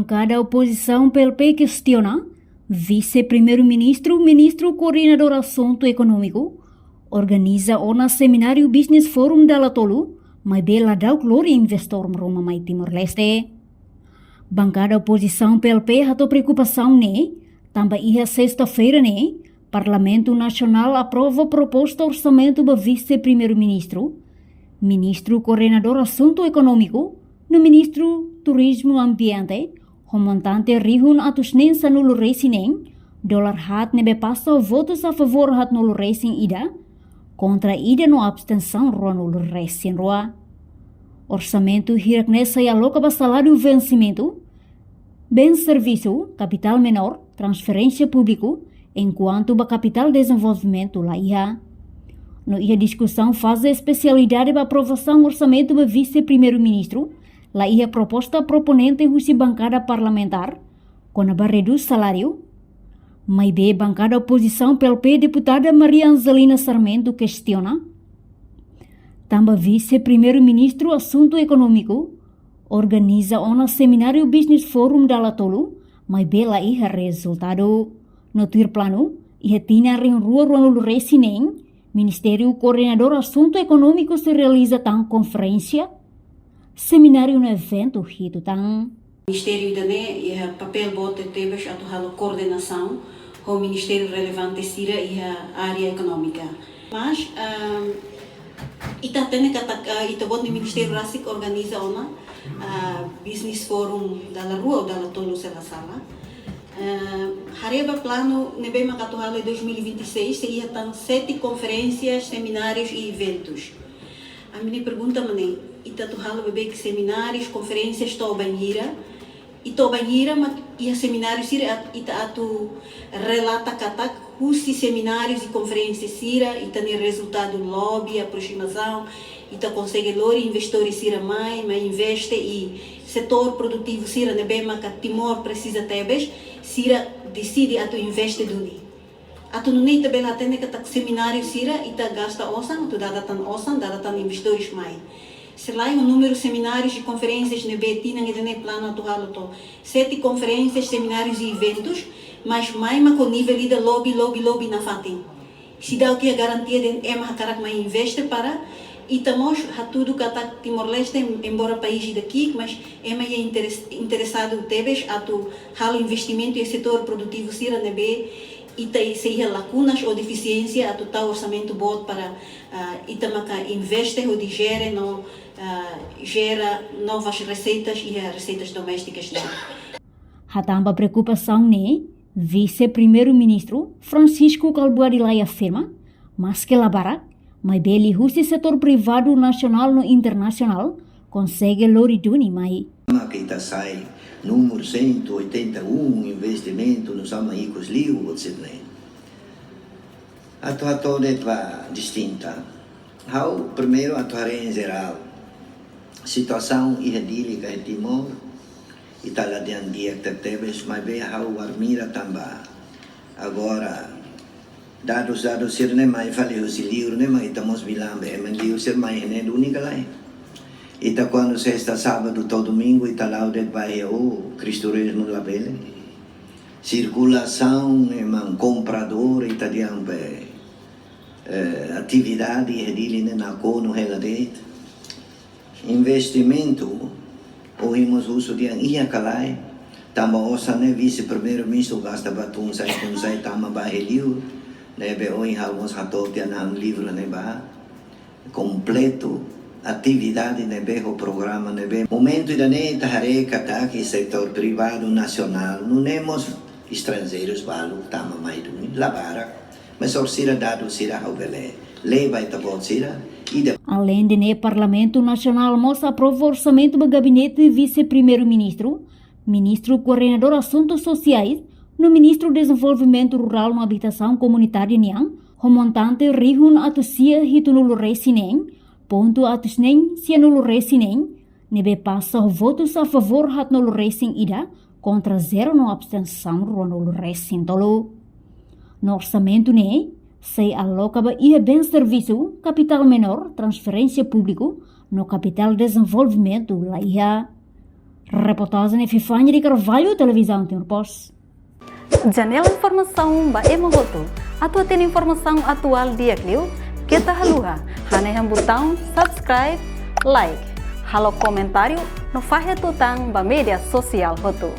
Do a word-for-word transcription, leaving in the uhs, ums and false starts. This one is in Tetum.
Bankada opozisaun P L P kestiona Vise-Primeiru-Ministru, Ministru Koordenadór Asuntu Ekonómiku, organiza ona semináriu Business Forum dala tolu, maibé la dauk lori investór ruma mai Timor-Leste. Bankada opozisaun P L P hato'o preokupasaun ne'e, tanba iha sesta-feira ne'e, Parlamentu Nasionál aprova proposta orsamentu ba Vise-Primeiru-Ministru, Ministru Koordenadór Asuntu Ekonómiku, no Ministru Turizmu Ambiente, ho montante rihun atus neen sanulu-resin-neen, dolar haat ne'ebé pasa ho votus a favór haatnulu-resin-ida, kontra ida no abstensaun ruanulu-resin-rua. Orsamentu hirak-ne'e sei aloka ba saláriu vensimentu, bens servisu, kapitál menór, transferénsia públiku, enkuantu ba kapitál dezenvolvimentu la iha. No iha diskusaun faze espesialidade ba aprovasaun orsamentu ba Vise-Primeiru-Ministru, la iha proposta proponente husi bankada parlamentár kona-ba redús saláriu. Maibé bankada opozisaun P L P deputada Maria Angelina Sarmento kestiona, tanba Vise-Primeiru-Ministru Asuntu Ekonómiku organiza ona semináriu Business Forum dala tolu, maibé la iha rezultadu. No tuir planu, iha tinan rihun rua ruanulu-resin-neen, Ministériu Koordenadór Asuntu Ekonómiku sei realiza tan konferénsia, semináriu no eventu hitu tan. Ministériu ida-ne'e iha papél boot tebes atu halo koordenasaun ho ministériu relevante sira iha área ekonómika. Mas, ehm, ita hatene katak, eh, ita-boot nia ministériu rasik organiza ona, ah, Business Forum dala rua ou dala tolu se la sala. Eh, haree ba planu ne'ebé mak atu halo iha dois mil e vinte e seis, sei iha tan sete konferénsias, seminárius i eventus. Ami-nia pergunta mak ne'e, ita atu halo beibeik seminárius, konferénsias to'o bainhira, i to'o bainhira mak iha semináriu sira at-, ita atu relata katak husi seminárius i konferénsia sira, ita-nia rezultadu lobby, aproximasaun, ita konsege lori investór sira mai, mai investe i setór produtivu sira ne'ebé maka Timor presiza tebes, sira deside atu investe duni. Atu nune'e ita bele hatene katak semináriu sira ita gasta osan, atu dada tan osan, dada tan investór mai. Se la'o númeru seminárius i konferénsias ne'ebé tinan ida-ne'e planu atu halo to'o sete konferénsias, seminárius i eventus, mas mai mak ho nivel ida lobby, lobby, lobby nafatin. Seidauk iha garantia dehan ema hakarak mai investe para ita mós hatudu katak Timor-Leste, embora país ida ki'ik, mas ema iha interes-, interesadu tebes atu halo investimentu iha setór produtivu sira ne'ebé ita sei iha lakunas ou defisiénsia atu tau orsamentu boot para, ah, ita maka investe hodi jere no, ah, jera novas reseitas iha reseitas domésticas nian. Hatán ba preokupasaun ne'e, Vise-Primeiru-Ministru Francisco Kalbuadi Lay afirma, maske la barak, maibé liuhusi setór privadu nasionál no internasionál konsege lori duni mai. Mak ita sai númeru cento e oitenta e um investimentu no sama ikus liu, ou seja, ne'e. Atu hato'o de'it ba distinta. Ha'u primeiru atu haree em geral. Situasaun iha Dili ka iha Timor, ita la dehan di'ak tebetebes, maibé ha'u admira tanba agora dadus, dadus sira-ne'e mai fali husi liur ne'e, mak ita mós bilang be, ema liur sira mai iha ne'e duni ka lae. Ita kuandu sesta, sábadu to'o domingu, ita la'o de'it ba iha, oh, Cristo Rei no labele. Sirkulasaun, ema kompradór, ita dehan be, eh, atividade iha Dili ne'e nakonu hela de'it. Investimentu, ohin mós husu dehan iha ka lae, tanba osan ne'e Vise-Primeiru-Ministru gasta ba tun-sa'e, tun-sa'e tama ba iha liur, ne'ebé ohin ha'u mós hato'o tiha ona livru ne'e ba, kompletu atividade ne'ebé ho programa ne'ebé. Momentu ida-ne'e ita haree katak setór privadu nasionál, nune'e mós estranjeirus balu tama mai duni, la barak. Mas orsida dadus sira ha'u bele lee ba ita-boot sira, ida. Aleinde ne'e, Parlamentu Nasionál mós aprova orsamentu ba gabinete Vise-Primeiru-Ministru, Ministru Koordenadór Asuntu Sosiais, no Ministru Dezenvolvimentu Rurál no Abitasaun Komunitária nian, ho montante rihun atus sia hitunulu-resin-neen, pontu atus neen sianulu-resin-neen, ne'ebé pasa ho votus a favór haatnulu-resin-ida, kontra zero no abstensaun ruanulu-resin-tolu. No orsamentu ne'e, sei aloka ba iha bens servisu, kapitál menór, transferénsia públiku, no kapitál dezenvolvimentu la iha. Reportajen Epifania de Carvalho, Televizaun Timor Post. Janela informasaun ba ema hotu. Atu hatene informasaun atuál di'ak liu, keta haluha hanehan butaun subscribe, like, halo komentáriu no fahe tutan ba média sosiál hotu.